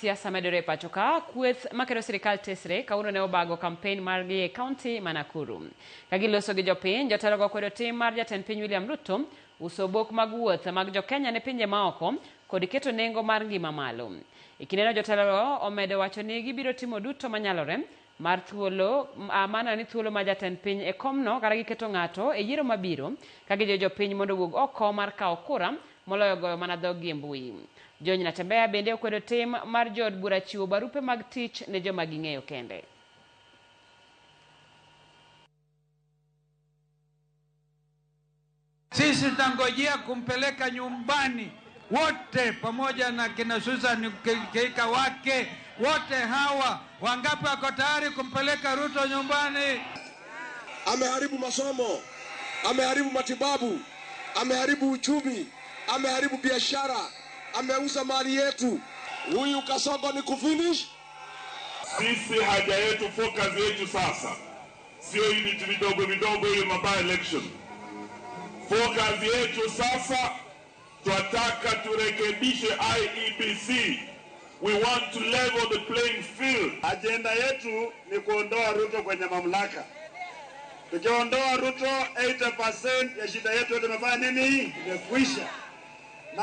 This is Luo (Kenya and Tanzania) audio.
siasa medore e pacho ka, kweth makero sirikal tesre kawuono ne obago kampen margi e kaunti ma Nakuru. Ka giloso gi jopiny, jotelogo okwedo tim mar jatend piny William Ruto uso obok mag wuoth mag jokenya ne pinje maoko kod keto nengo mar ngima malo. E kindeno jotelogo omedo wacho ni gibiro timo duto manyalore mar thuolo mana ni thuolo ma jatend piny e komno kata giketo ng'ato e yiero mabiro ka gijiwo jopiny mondo owuog oko mar kawo kura moloyo goyo mana dhoggi e mbui. George Natembeya bende okwedo tim mar jood bura chiwo barupe mag tich ne joma ging'eyo kende. Sisi tunangojea kumpeleka nyumbani wote pamoja na kina Susan Kihika wake wote hawa. Wangapi wako tayari kumpeleka Ruto nyumbani? Ameharibu masomo, ameharibu matibabu, ameharibu uchumi, ameharibu biashara, ameuza mali yetu. Huyu Kasongo ni kufinish. Sisi haja yetu, focus yetu sasa sio hivi vitu vidogo vidogo, hiyo mabaya election. Focus yetu sasa twataka turekebishe IEBC. We want to level the playing field. Ajenda yetu ni kuondoa Ruto kwenye mamlaka. Tukiondoa Ruto 80% ya shida yetu yote imefanya nini? Imekwisha. Na